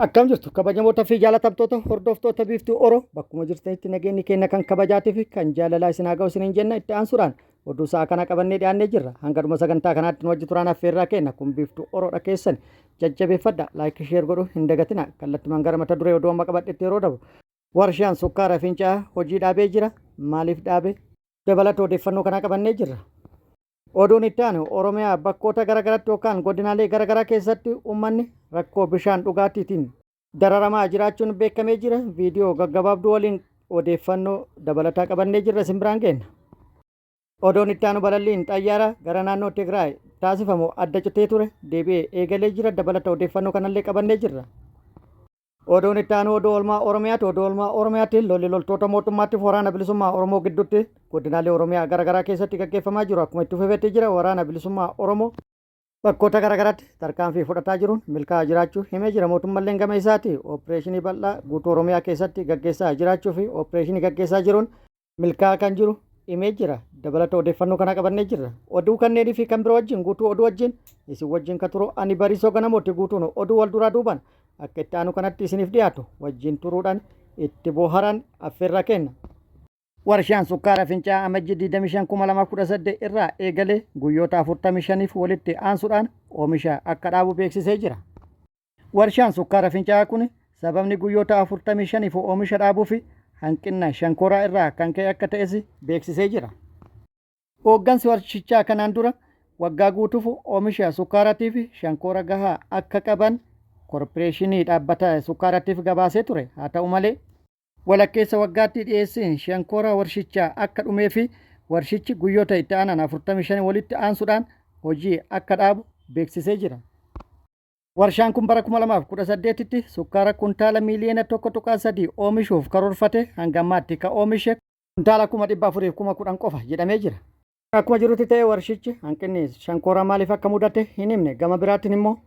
Akkam jirtu kabajamoota fi jaalatamtoota hordoftoota Biiftuu Oro, bakkuma jirtanitti nageenyi keenya kan kabajaatii fi kan jaalalaa isin haa ga'u isiniin jenna. Itti aansuudhaan oduu sa'a kana qabannee dhiyaannee jirra. Hanga dhuma sagantaa kanaatti nu wajji turaan affeerraa keenya. Kun Biiftuu Oroodha, keessan jajjabeeffadha, like, share godhuu hin dagatina. Kallattumaan gara mata duree oduu amma qabadhetti yeroo dabu, warshaan sukkaara Fincaa'aa hojii dhaabee jira. Maaliif dhaabe? Dabalata odeeffannoo kanaa qabannee jirra. Oduun itti aanu, Oromiyaa bakkoota garaagaratti yookaan godinaalee garaagaraa keessatti uummanni rakkoo bishaan dhugaatiitiin dararamaa jiraachuun beekamee jira. Viidiyoo gaggabaabduu waliin odeeffannoo dabalataa qabannee jirra, isin biraan geenna. Oduun itti aanu, balalliin xayyaara gara naannoo Tigraay taasifamu adda citee ture deebi'ee eegalee jira. Dabalata odeeffannoo kanallee qabannee jirra. Oduun itti aanu oduu oolmaa Oromiyaati. Oduu oolmaa Oromiyaatti lolli loltoota mootummaatti Waraana Bilisummaa Oromoo gidduutti godinaalee Oromiyaa garaagaraa keessatti gaggeeffamaa jiru akkuma itti fufetti jira. Waraana Bilisummaa Oromoo bakkoota garaagaraatti tarkaanfii fudhataa jiruun milkaa'aa jiraachuu himee jira. Mootummalleen gama isaati opereeshinii bal'aa guutuu Oromiyaa keessatti gaggeessaa jiraachuu fi opereeshinii gaggeessaa jiruun milkaa'aa kan jiru himee jira. Dabalata odeeffannoo kana qabannee jirra. Oduu kanneenii fi kan biroo wajjin, guutuu oduu wajjin isin wajjin ka turu ani Bariisoo Ganamooti. Guutuun oduu wal duraa duubaan akka itti aanu kanatti isiniif dhiyaatu, wajjin turuudhaan itti boharan affeerraa kenna. Warshaan sukkaara Fincaa'aa Amajjii 25, 2018 irraa eegalee guyyoota 45f walitti aansuudhaan oomisha akka dhaabu beeksisee jira. Warshaan sukkaara Fincaa'aa kun sababni guyyoota 45f oomisha dhaabuu fi hanqina shankooraa irraa kan ka'e akka ta'es beeksisee jira. Hooggansi warshichaa kanaan dura waggaa guutuuf oomisha sukkaaraatii fi shankoora gahaa akka qaban korporeeshinii dhaabbata sukkaaraatiif gabaasee ture. Haa ta'u malee, walakkeessa waggaatti dhiyeessiin shankooraa warshichaa akka dhumee fi warshichi guyyoota itti aanan 45 walitti aansuudhaan hojii akka dhaabu beeksisee jira. Warshaan kun bara 2018tti sukkaara kuntaala miiliyoona 1.3 oomishuuf karoorfate hanga ammaatti ka oomishe kuntaala 410,000 qofa jedhamee jira. Akkuma jirutti ta'e, warshichi hanqinni shankooraa maaliif akka mudate hin himne. Gama biraatiin immoo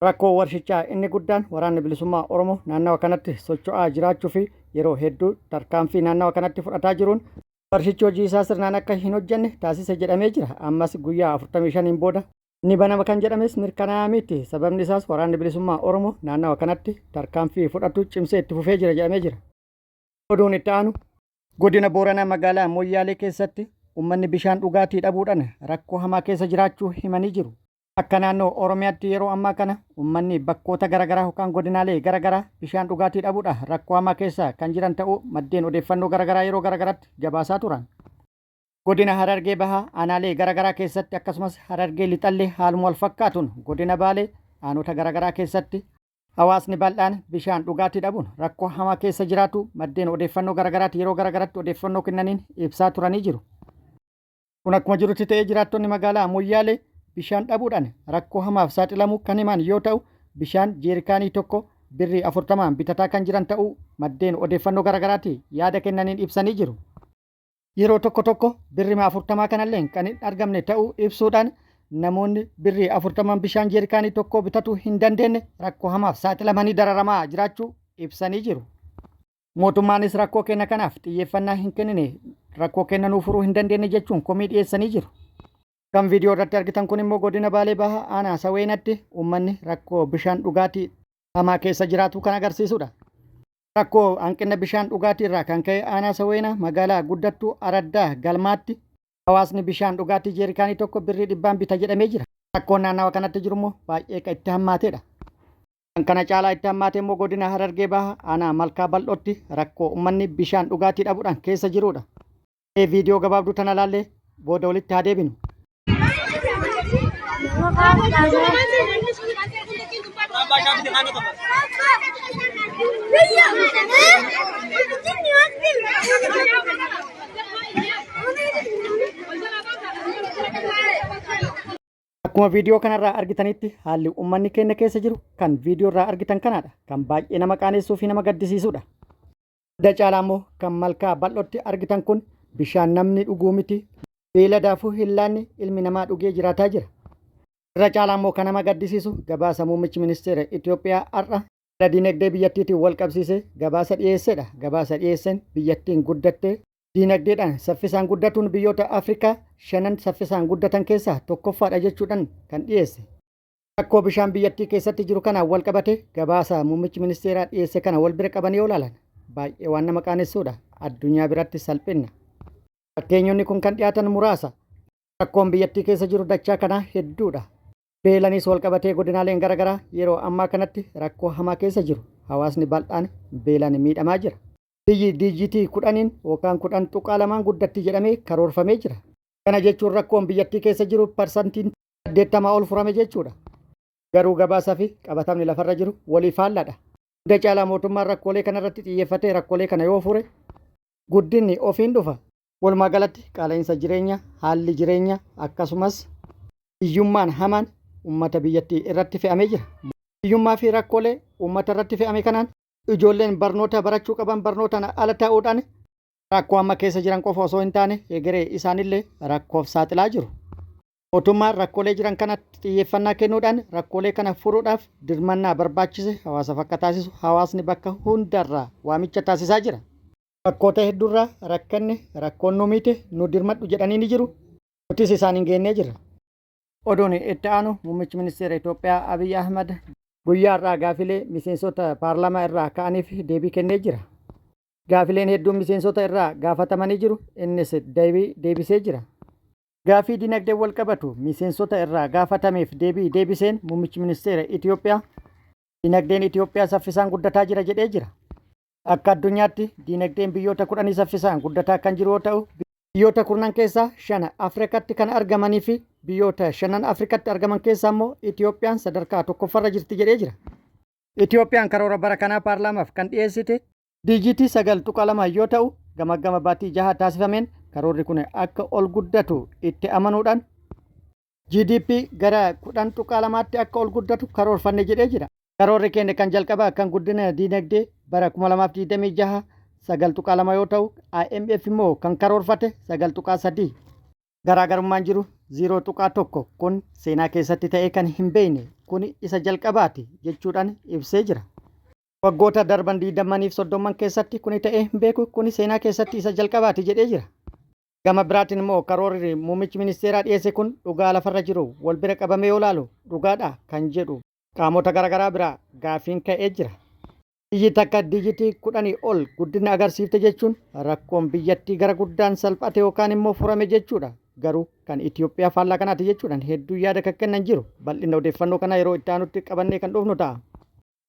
rakkoo warshichaa inni guddaan Waraanni Bilisummaa Oromoo naannawa kanatti socho'aa jiraachuu fi yeroo hedduu tarkaanfii naannawa kanatti fudhataa jiruun warshichi hojii isaa sirnaan akka hin hojjenne taasise jedhamee jira. Ammas guyyaa 45n booda ni banama kan jedhames mirkanaa'aa miti. Sababni isaas Waraanni Bilisummaa Oromoo naannawa kanatti tarkaanfii fudhatu cimsee itti fufee jira jedhamee jira. Oduun itti aanu, godina Booranaa magaalaa Moyyaalee keessatti uummanni bishaan dhugaatii dhabuudhaan rakkoo hamaa keessa jiraachuu himanii jiru. Akka naannoo Oromiyaatti yeroo ammaa kana uummanni bakkoota garaagaraa yookaan godinaalee garaagaraa bishaan dhugaatii dhabuudhaan rakkoo hamaa keessa kan jiran ta'uu maddeen odeeffannoo garaagaraa yeroo garaagaraatti gabaasaa turan. Godina Harargee Bahaa aanaalee garaagaraa keessatti, akkasumas Harargee Lixallee haaluma wal fakkaatuun, godina Baalee aanota garaagaraa keessatti hawaasni bal'aan bishaan dhugaatii dhabuun rakkoo hamaa keessa jiraatu maddeen odeeffannoo garaagaraatti yeroo garaagaraatti odeeffannoo kennaniin ibsaa turanii jiru. Kun akkuma jirutti ta'ee, jiraattonni magaalaa Moyyaalee bishaan dhabuudhaan rakkoo hamaaf saaxilamuu kan himan yoo ta'u, bishaan jeerikaanii tokko birrii 40n bitataa kan jiran ta'uu maddeen odeeffannoo garaagaraatti yaada kennaniin ibsanii jiru. Yeroo tokko tokko birrima 40 kanallee kan hin argamne ta'uu ibsuudhaan, namoonni birrii 40n bishaan jeerikaanii tokko bitatuu hin dandeenye rakkoo hamaaf saaxilamanii dararamaa jiraachuu ibsanii jiru. Mootummaanis rakkoo keenya kanaaf xiyyeeffannaa hin kennine, rakkoo keenya nuu furuu hin dandeenye jechuun komii dhiyeessanii jiru. Kan viidiyoo irratti argitan kun immoo godina Baalee Bahaa aanaa Saweenatti uummanni rakkoo bishaan dhugaatii hamaa keessa jiraatu kan agarsiisudha. Rakkoo hanqina bishaan dhugaatii irraa kan ka'e aanaa Saweenaa magaalaa Guddattuu Araddaa Galmaatti hawaasni bishaan dhugaatii jeerikaanii tokko birrii 100n bita jedhamee jira. Rakkoon naannawa kanatti jiru immoo baay'ee kan itti hammaateedha. Kan kana caalaa itti hammaate immoo godina Harargee Bahaa aanaa Malkaa Bal'ootti rakkoo uummanni bishaan dhugaatii dhabuudhaan keessa jirudha. Viidiyoo gabaabduu tana laallee booda walitti haa deebinu. Akkuma viidiyoo kanarraa argitanitti, haalli uummanni keenya keessa jiru kan viidiyoo irraa argitan kanaadha. Kan baay'ee nama qaaneessuu fi nama gaddisiisudha. Hunda caalaa immoo kan Malkaa Bal'ootti argitan kun bishaan namni dhuguu miti, beeladaafuu hin laanne ilmi namaa dhugee jiraataa jira. Irra caalaa immoo kan nama gaddisiisu gabaasa muummichi ministeera Itoophiyaa har'a haala diinagdee biyyattiitiin wal qabsiisee gabaasa dhiyeessedha. Gabaasa dhiyeesseen biyyattiin guddattee diinagdeedhaan saffisaan guddatuun biyyoota Afrikaa shanan saffisaan guddatan keessaa tokkoffaadha jechuudhaan kan dhiyeesse. Rakkoo bishaan biyyattii keessatti jiru kanaan wal qabate gabaasa muummichi ministeeraa dhiyeesse kana wal bira qabanii yoo ilaalan baay'ee waan nama qaanessuudha. Addunyaa biratti salphinna. Fakkeenyonni kun kan dhiyaatan muraasa. Rakkoon biyyattii keessa jiru dachaa kanaa hedduudha. Beelanis wal qabatee godinaaleen garaagaraa yeroo ammaa kanatti rakkoo hamaa keessa jiru. Hawaasni bal'aan beelaan miidhamaa jira. Biyyi diijitii 10n yookaan 10.2n guddatti jedhamee karoorfamee jira. Kana jechuun rakkoon biyyattii keessa jiru parsantiin 80 ol furame jechuudha. Garuu gabaasaa fi qabatamni lafarra jiru walii faalladha. Hunda caalaa mootummaan rakkoolee kanarratti xiyyeeffatee rakkoolee kana yoo fure guddinni ofiin dhufa. Walumaa galatti qaala'insa jireenya, haalli jireenya akkasumas hiyyummaan hamaan uummata biyyattii irratti fe'amee jira. Hiyyummaa fi rakkoolee uummata irratti fe'ame kanaan ijoolleen barnoota barachuu qaban barnootaan ala ta'uudhaan rakkoo amma keessa jiran qofa osoo hin taane egeree isaanillee rakkoof saaxilaa jiru. Mootummaan rakkoolee jiran kanatti xiyyeeffannaa kennuudhaan rakkoolee kana furuudhaaf dirmannaa barbaachise hawaasaaf akka taasisu hawaasni bakka hundarraa waamicha taasisaa jira. Bakkoota hedduurraa rakkanne rakkoon nu miite nu dirmadhu jedhanii ni jiru. Nutis isaan hin geennee jirra. Oduun itti aanu muummichi ministeera Itoophiyaa Abiy Ahmad guyyaa har'aa gaafilee miseensota paarlaamaa irraa ka'aniif deebii kennee jira. Gaafileen hedduun miseensota irraa gaafatamanii jiru. Innis deebii deebisee jira. Gaafii dinagdee wal qabatu miseensota irraa gaafatameef deebii deebiseen muummichi ministeera Itoophiyaa dinagdeen Itoophiyaa saffisaan guddataa jira jedhee jira. Akka addunyaatti dinagdeen biyyoota 10 saffisaan guddataa kan jiru yoo ta'u, biyyoota kurnan keessaa shan Afrikatti kan argamanii fi biyyoota shanan Afrikatti argaman keessaa immoo Itoophiyaan sadarkaa tokkoffarra jirti jedhee jira. Itoophiyaan karoora bara kanaa paarlaamaaf kan dhiyeessite diijitii 9.2 yoo ta'u, gamaggama baatii 6 taasifameen karoorri kun akka ol guddatu itti amanuudhaan GDP gara 10.2tti akka ol guddatu karoorfanne jedhee jira. Karoorri keenya kan jalqabaa kan guddina diinagdee bara 2026 9.2 yoo ta'u, IMF immoo kan karoorfate 9.3. Garaagarummaan jiru 0.1, kun seenaa keessatti ta'ee kan hin beekne, kun isa jalqabaati jechuudhaan ibsee jira. Waggoota darban 20f 30n keessatti kuni ta'ee hin beeku, kuni seenaa keessatti isa jalqabaati jedhee jira. Gama biraatiin immoo karoorri muummichi ministeeraa dhiyeesse kun dhugaa lafarra jiru wal bira qabamee yoo ilaalu dhugaadha kan jedhu qaamota garaagaraa biraa gaafiin ka'ee jira. Biyyi takka diijitii 10 ol guddina agarsiifte jechuun rakkoon biyyattii gara guddaan salphate yookaan immoo furame jechuudha. Garuu kan Itoophiyaa faallaa kanaati jechuudhaan hedduu yaada kan kennan jiru. Bal'ina odeeffannoo kanaa yeroo itti aanutti qabannee kan dhufnu ta'a.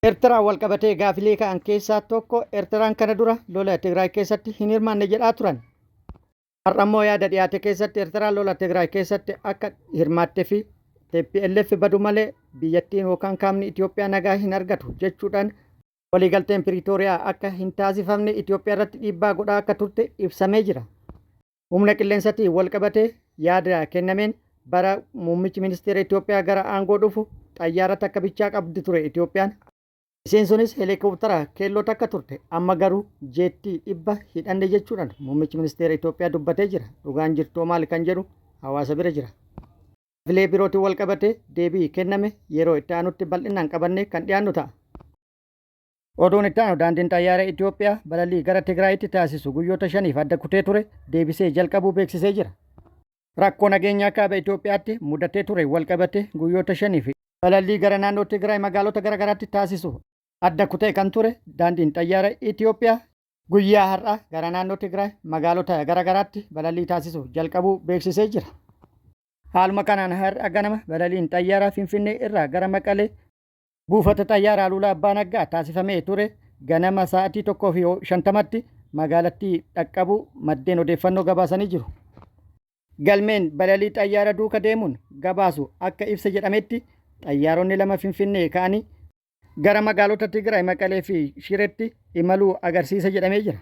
Eertiraan wal qabatee gaafilee ka'an keessaa tokko Eertiraan kana dura lola Tigraay keessatti hin hirmaanne jedhaa turan. Har'a immoo yaada dhiyaate keessatti Eertiraan lola Tigraay keessatti akka hirmaattee fi TPLF badu malee biyyattiin yookaan kaabni Itoophiyaa nagaa hin argatu jechuudhaan waliigalteen Piriitooriyaa akka hin taasifamne Itoophiyaa irratti dhiibbaa godhaa akka turte ibsamee jira. Humna qilleensaatiin wal qabatee yaada kennameen bara muummichi ministeera Itoophiyaa gara aangoo dhufu xayyaara takka bichaa qabdi ture Itoophiyaan. Isheen sunis heelikooptara keelloo takka turte. Amma garuu jeettii 100 hidhanne jechuudhaan muummichi ministeera Itoophiyaa dubbatee jira. Dhugaan jirtoo maali kan jedhu hawaasa bira jira. Gaafilee birootiin wal qabatee deebii kenname yeroo itti aanutti bal'inaan qabannee kan dhiyaannu ta'a. Oduun itti aanu daandiin xayyaara Itoophiyaa balalii gara Tigraayitti taasisu guyyoota 5f adda kutee ture deebisee jalqabuu beeksisee jira. Rakkoo nageenyaa kaaba Itoophiyaatti mudatee ture walqabatee guyyoota 5f balallii gara naannoo Tigraay magaalota garaagaraatti taasisu adda kutee kan ture daandiin xayyaara Itoophiyaa guyyaa har'aa gara naannoo Tigraay magaalota garaagaraatti balallii taasisu jalqabuu beeksisee jira. Haaluma kanaan har'a ganama balaliin xayyaaraa Finfinnee irraa gara Maqalee buufata xayyaara Aluulaa Abbaa Naggaa taasifamee ture ganama sa'aatii 1:50tti magaalattii dhaqqabuu maddeen odeeffannoo gabaasanii jiru. Galmeen balalii xayyaara duuka deemuun gabaasu akka ibsa jedhametti xayyaaronni lama Finfinnee ka'anii gara magaalota Tigraay Maqalee fi Shiretti imaluu agarsiisa jedhamee jira.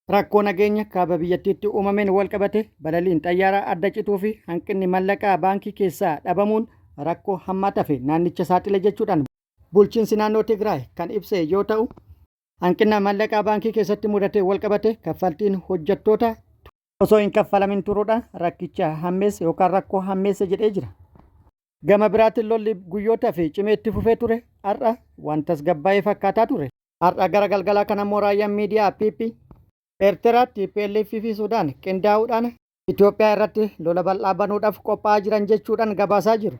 Rakkoo nageenya kaaba biyyattiitti uumameen walqabate balaliin xayyaaraa adda cituu fi hanqinni mallaqaa baankii keessaa dhabamuun rakkoo hammaataa fi naannicha saaxile jechuudhaan bulchiinsi naannoo Tigraay kan ibse yoo ta'u, hanqina mallaqaa baankii keessatti mudate walqabate kaffaltiin hojjettoota osoo hin kaffalamin turuudhaan rakkicha hammeesse yookaan rakkoo hammeesse jedhee jira. Gama biraatiin lolli guyyoota fi cimee itti fufee ture har'a waan tasgabbaa'ee fakkaataa ture. Har'a gara galgalaa kana immoo raayyaan miidiyaa PP Eertiraa, TPLF fi Sudaan qindaa'uudhaan Itoophiyaa irratti lola bal'aa banuudhaaf qophaa'aa jiran jechuudhaan gabaasaa jiru.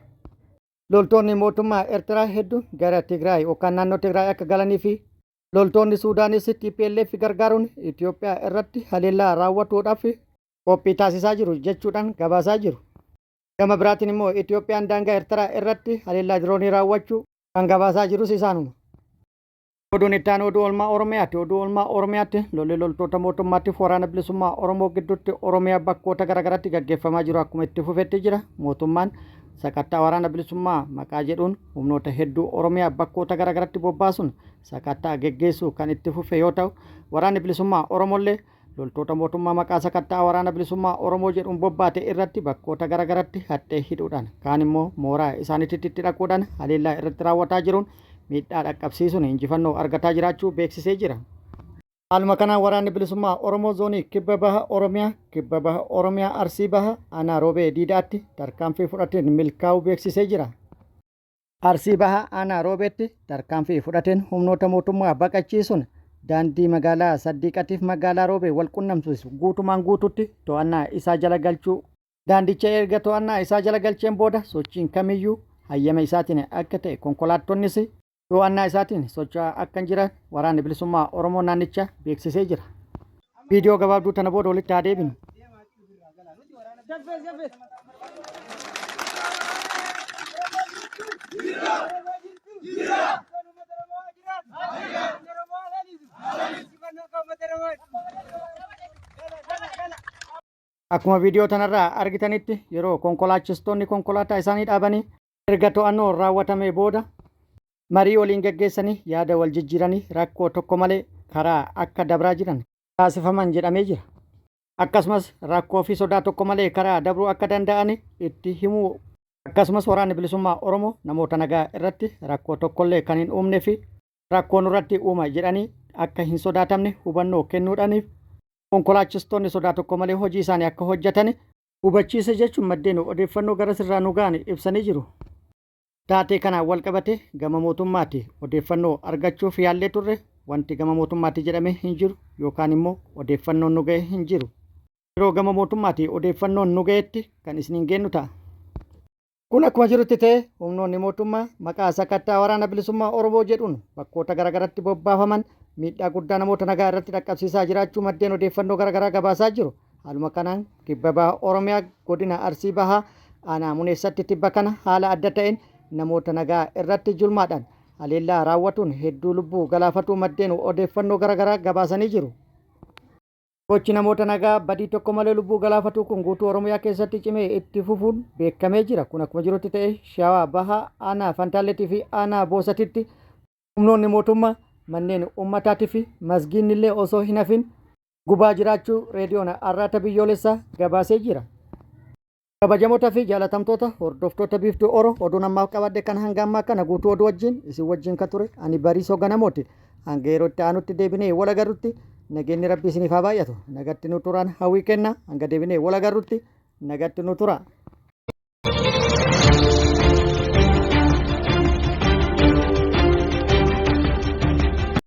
Loltoonni mootummaa Ertiraa hedduun gara Tigraay yookaan naannoo Tigraay akka galanii fi loltoonni Suudaanis TPLF gargaaruun Itoophiyaa irratti haleellaa raawwatuudhaaf qophii taasisaa jiru jechuudhaan gabaasaa jiru. Gama biraatiin immoo Itoophiyaan daangaa Ertiraa irratti haleellaa diroonii raawwachuu kan gabaasaa jirus isaanuma. Oduun itti aanu oduu oolmaa Oromiyaati. Oduu oolmaa Oromiyaatti lolli loltoota mootummaatiif waraana bilisummaa Oromoo gidduutti Oromiyaa bakkoota garaagaraatti gaggeeffamaa jiru akkuma itti fufetti jira. Mootummaan sakattaa waraana bilisummaa maqaa jedhuun humnoota hedduu Oromiyaa bakkoota garaagaraatti bobbaasuun sakattaa geggeessuu kan itti fufe yoo ta'u, waraanni bilisummaa Oromollee loltoota mootummaa maqaa sakattaa waraana bilisummaa Oromoo jedhuun bobbaate irratti bakkoota garaagaraatti haxxee hidhuudhaan kaan immoo mooraa isaaniitti itti dhaquudhaan haleellaa irratti raawwataa jiruun miidhaa dhaqqabsiisuun injifannoo argataa jiraachuu beeksisee jira. Haaluma kanaan waraanni bilisummaa Oromoo zoonii kibba baha Oromiyaa, kibba baha Oromiyaa Arsii baha aanaa Roobee Diidaatti tarkaanfii fudhateen milkaa'uu beeksisee jira. Arsii Baha Aanaa Roobeetti tarkaanfii fudhateen humnoota mootummaa baqachiisuun daandii magaalaa Saddiiqatiif magaalaa Roobee wal qunnamsiisu guutumaan guututti to'annaa isaa jala galchuu Daandicha erga to'annaa isaa jala galcheen booda sochiin kamiyyuu hayyama isaatiin akka ta'e konkolaattonnis to'annaa isaatiin socho'aa akka jiran Waraanni Bilisummaa Oromoo naannicha beeksisee jira. Viidiyoo gabaabduu tana booda walitti haa deebinu. Akkuma viidiyoo tanarraa argitanitti yeroo konkolaachistoonni konkolaataa isaanii dhaabanii erga to'annoon raawwatamee booda marii waliin gaggeessanii yaada wal jijjiiranii rakkoo tokko malee karaa akka dabraa jiran taasifaman jedhamee jira. Akkasumas rakkoo fi sodaa tokko malee karaa dabruu akka danda'an itti himuu akkasumas waraanni bilisummaa Oromoo namoota nagaa irratti rakkoo tokkollee kan hin uumne fi rakkoo nurratti uuma jedhanii akka hin sodaatamne hubannoo kennuudhaaniif konkolaachistoonni sodaa tokko malee hojii isaanii akka hojjetan hubachiise jechuun maddeen odeeffannoo gara sirraa nu ga'an ibsanii jiru. Taatee kanaan walqabatee gama mootummaati odeeffannoo argachuuf yaallee turre wanti gama mootummaati jedhame hin jiru yookaan immoo odeeffannoon nu ga'e hin jiru. Yeroo gama mootummaati odeeffannoon nu ga'etti kan isiniin geennu ta'a. Kun akkuma jirutti ta'ee humnoonni mootummaa maqaa sakattaa waraana bilisummaa Oromoo jedhuun bakkoota garaagaratti bobbaafaman miidhaa guddaa namoota nagaa irratti dhaqqabsiisaa jiraachuu maddeen odeeffannoo garaagaraa gabaasaa jiru. Haaluma kanaan Kibba Baha Oromiyaa Godina Arsii Bahaa Aanaa Muneessatti tibba kana haala adda ta'een namoota nagaa irratti julmaadhaan haleellaa raawwatuun hedduu lubbuu galaafatuu maddeen odeeffannoo garaagaraa gabaasanii jiru. Gochi namoota nagaa badii tokko malee lubbuu galaafatuu kun guutuu Oromiyaa keessatti cimee itti fufuun beekamee jira. Kun akkuma jirutti ta'ee Shawaa Bahaa Aanaa Fantaalleetii fi Aanaa Boosatitti humnoonni mootummaa manneen uummataatii fi masgiinni illee osoo hin hafin gubaa jiraachuu Reediyoon Arraata Biyyoolessaa gabaasee jira. Kabajamoota fi jaalatamtoota hordoftoota Biiftuu Oro oduun ammaaf qabadhe kan hanga ammaa kana guutuu oduu wajjin isin wajjin ka ture ani Bariisoo Ganamooti. Hanga yeroo itti aanutti deebinee wal agarrutti nageenyi Rabbi isiniif haa baay'atu. Nagatti nu turaan hawwii kenna. Hanga deebinee wal agarrutti nagatti nu tura.